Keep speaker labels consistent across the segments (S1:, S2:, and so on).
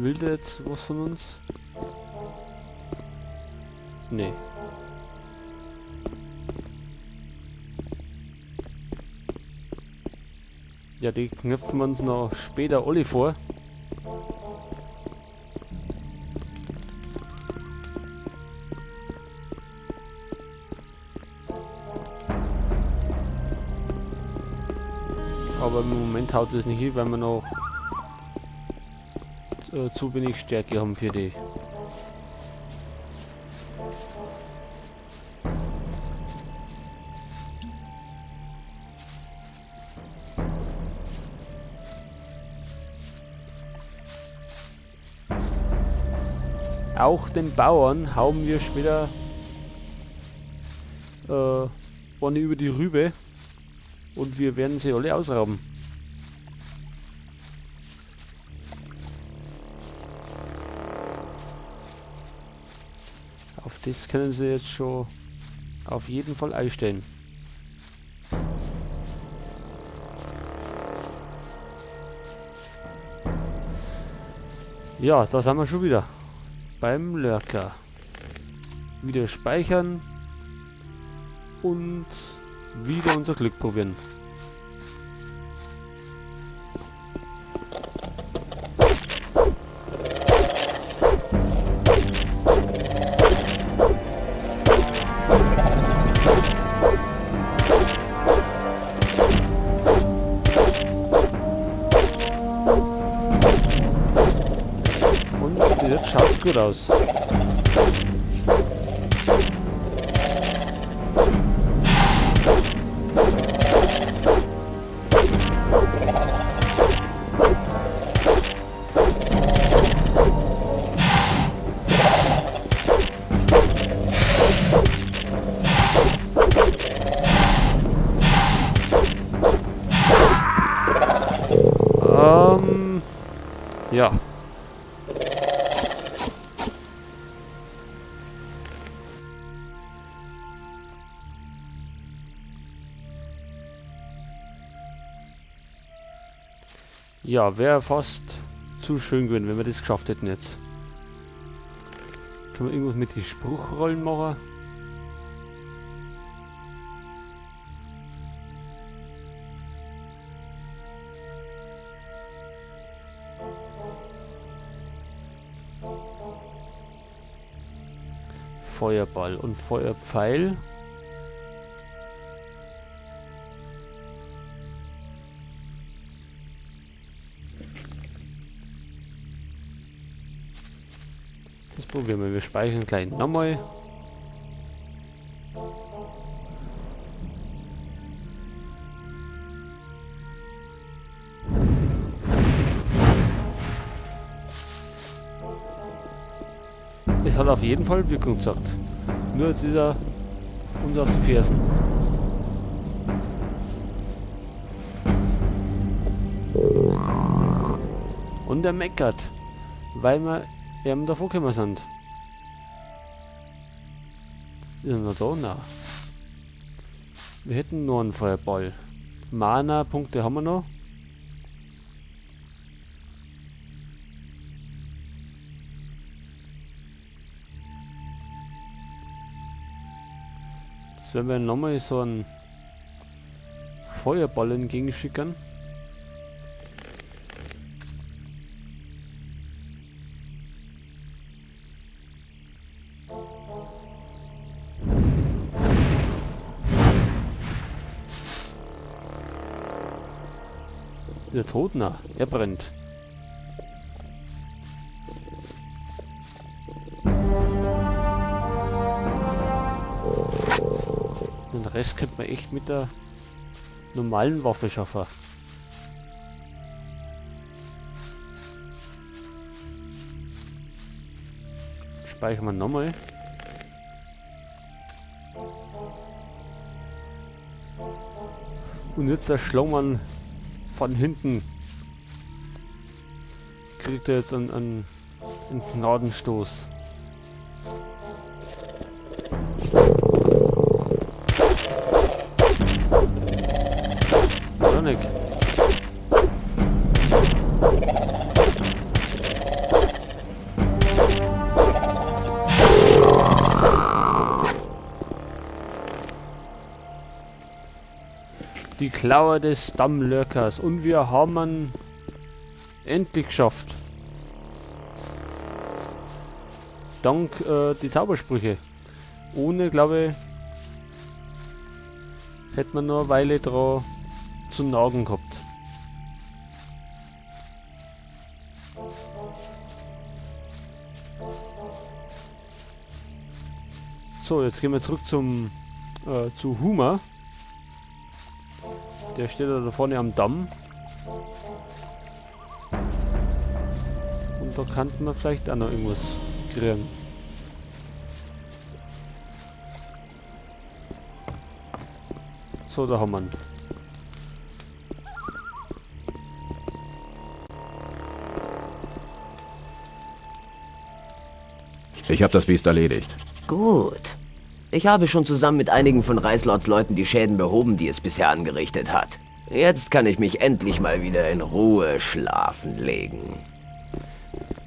S1: Will der jetzt was von uns? Nee. Ja, die knöpfen wir uns noch später alle vor. Aber im Moment haut es nicht hin, weil wir noch zu wenig Stärke haben für die. Auch den Bauern hauen wir später eine über die Rübe und wir werden sie alle ausrauben. Auf das können sie jetzt schon auf jeden Fall einstellen. Ja, da sind wir schon wieder. Beim Lurker. Wieder speichern und wieder unser Glück probieren. Und jetzt schaut's gut aus. Ja. Ja, wäre fast zu schön gewesen, wenn wir das geschafft hätten jetzt. Können wir irgendwas mit den Spruchrollen machen? Feuerball und Feuerpfeil. Das probieren wir. Wir speichern gleich nochmal. Es hat auf jeden Fall Wirkung gezeigt. Nur jetzt ist er uns auf die Fersen. Und er meckert, weil wir ihm davor gekommen sind. Ist er noch da? Nein. Wir hätten noch einen Feuerball. Mana-Punkte haben wir noch. Jetzt werden wir nochmal so einen Feuerball entgegenschicken. Der tot? Na, er brennt. Den Rest könnte man echt mit der normalen Waffe schaffen. Speichern wir nochmal. Und jetzt der Schlaumann von hinten kriegt er jetzt einen Gnadenstoß. Oder nicht? Die Klaue des Dammlurkers. Und wir haben ihn endlich geschafft. Dank die Zaubersprüche. Ohne, glaube ich, hätte man nur eine Weile dran zu nagen gehabt. So, jetzt gehen wir zurück zu Huma. Der steht da vorne am Damm. Und da kann man vielleicht auch noch irgendwas kriegen. So, da haben wir ihn.
S2: Ich hab das Biest erledigt.
S3: Gut. Ich habe schon zusammen mit einigen von Reislords Leuten die Schäden behoben, die es bisher angerichtet hat. Jetzt kann ich mich endlich mal wieder in Ruhe schlafen legen.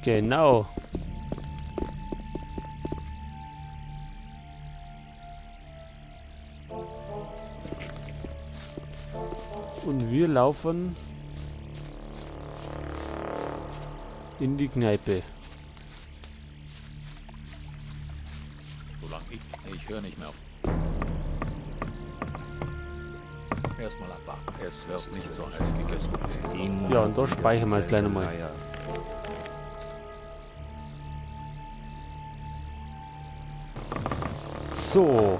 S1: Genau. Und wir laufen in die Kneipe.
S4: Solange ich höre nicht mehr auf. Erstmal abwarten. Es wird nicht so heiß gegessen, wie es gekocht.
S1: Ja, und da speichern wir es gleich nochmal. So.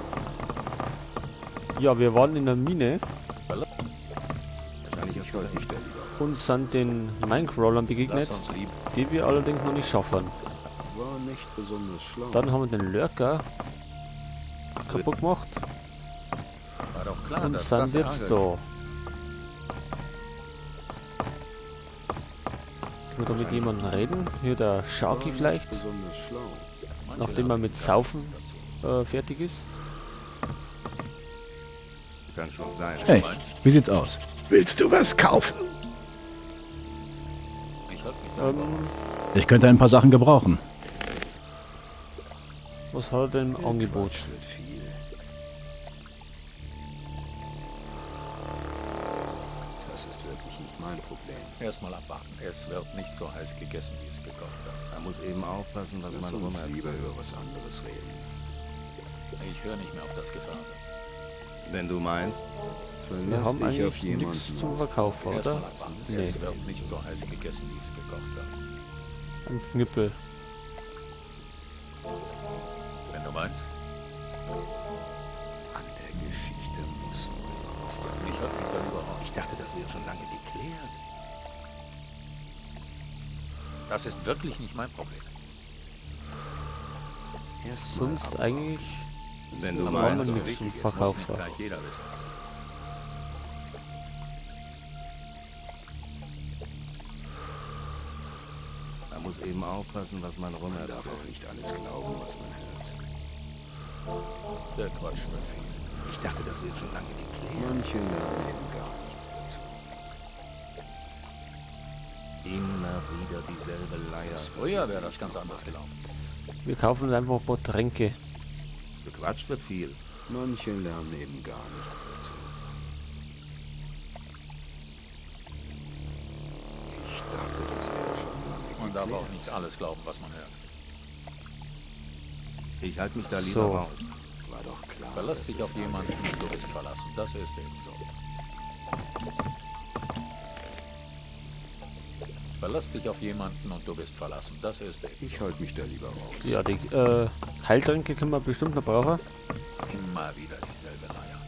S1: Ja, wir waren in der Mine. Und sind den Minecrawlern begegnet, die wir allerdings noch nicht schaffen.
S5: War nicht besonders schlau.
S1: Dann haben wir den Lurker kaputt gemacht.
S4: War doch klar,
S1: und
S4: dass
S1: sind
S4: das
S1: jetzt
S4: Ärger
S1: da. Können wir da mit jemandem reden? Hier der Sharky
S5: War nicht
S1: vielleicht?
S5: besonders schlau.
S4: Manche
S1: Nachdem er
S4: lernen
S1: mit
S4: gar
S1: Saufen,
S4: nichts dazu.
S1: fertig ist.
S6: Kann schon sein.
S2: Hey, wie sieht's aus?
S7: Willst du was kaufen?
S4: Ich halt mich darüber
S2: Ich könnte ein paar Sachen gebrauchen.
S1: Was hat er denn im Angebot?
S5: Quatsch wird viel. Das ist wirklich nicht mein Problem.
S4: Erstmal abwarten. Es wird nicht so heiß gegessen, wie es gekocht wird.
S6: Man muss eben aufpassen, was
S5: Lass
S6: man
S5: uns
S6: rumerzählt.
S5: lieber über was anderes reden.
S4: Ich höre nicht mehr auf das Gefasel.
S6: Wenn du meinst.
S1: Wir
S5: Verlass
S1: haben
S5: dich auf
S1: eigentlich
S5: jemanden.
S1: nichts zum Verkauf, oder?
S4: Erstmal abwarten.
S1: Nee.
S4: Es wird nicht so heiß gegessen, wie es gekocht wird.
S1: Ein Knüppel.
S4: Wenn du meinst.
S5: An der Geschichte muss wohl noch was dran
S4: Ich
S5: sein.
S4: halte mich da lieber raus.
S6: Ich dachte, das wäre schon lange geklärt.
S4: Das ist wirklich nicht mein Problem.
S5: Erst mal
S1: Sonst
S5: abwarten.
S1: eigentlich
S6: Wenn du
S1: haben wir
S6: meinst.
S1: nichts zum
S4: Wichtig ist, muss
S1: Verkauf.
S4: nicht gleich jeder wissen.
S6: Man muss eben aufpassen, was man
S5: Man darf
S6: rumerzählt.
S5: auch nicht alles glauben, was man hört.
S4: Der Quatsch wird viel.
S6: Ich dachte, das wäre schon lange geklärt.
S5: Manche lernen eben gar nichts dazu.
S6: Immer wieder dieselbe Leier.
S5: Das
S4: Früher
S5: passiert
S4: wäre das
S5: nicht
S4: ganz
S5: nochmal.
S4: anders gelaufen.
S1: Wir kaufen uns einfach ein paar Tränke.
S6: Gequatscht wird viel.
S5: Manche lernen eben gar nichts dazu. Ich dachte, das wäre schon lange
S4: Man darf auch
S5: geklärt.
S4: nicht alles glauben, was man hört.
S6: Ich halte mich da lieber
S1: So.
S6: raus.
S5: War doch klar,
S4: Verlass
S5: dass
S4: dich
S5: das
S4: auf jemanden, du bist verlassen. Das ist eben so. Verlass dich auf jemanden und du bist verlassen. Das ist eben
S5: Ich halte mich da lieber raus.
S1: Ja, die Heiltränke können wir bestimmt noch brauchen.
S4: Immer wieder dieselbe Leier.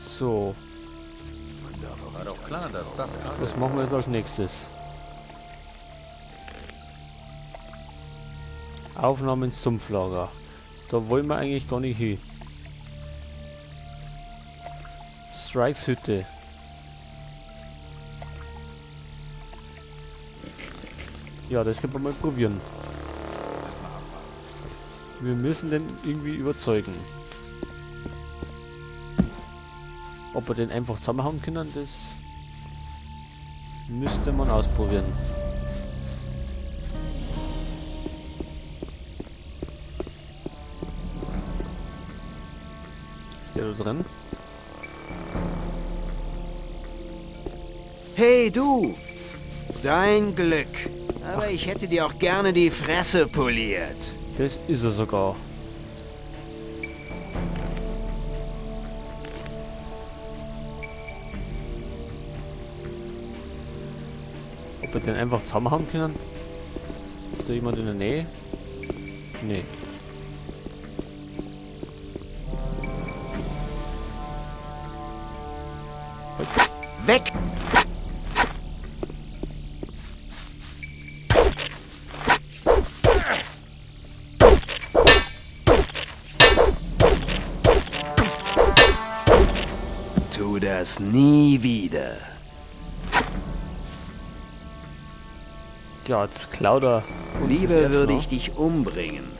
S1: So.
S5: Man darf auch
S4: War
S5: nicht
S4: doch klar,
S5: alles
S4: dass
S5: glauben,
S4: das
S5: was
S4: Ärger
S1: Was machen wir jetzt als nächstes? Aufnahmen ins Sumpflager. Da wollen wir eigentlich gar nicht hin. Strikes Hütte. Ja, das können wir mal probieren. Wir müssen den irgendwie überzeugen. Ob wir den einfach zusammenhauen können, das müsste man ausprobieren. Ist der da drin?
S7: Hey du! Dein Glück. Aber ich hätte dir auch gerne die Fresse poliert.
S1: Das ist er sogar. Ob wir den einfach zusammenhauen können? Ist da jemand in der Nähe? Nee.
S7: Weg! Tu das nie wieder.
S1: Ja, jetzt klaut er uns das
S7: Lieber
S1: Erz
S7: würde
S1: noch.
S7: ich dich umbringen.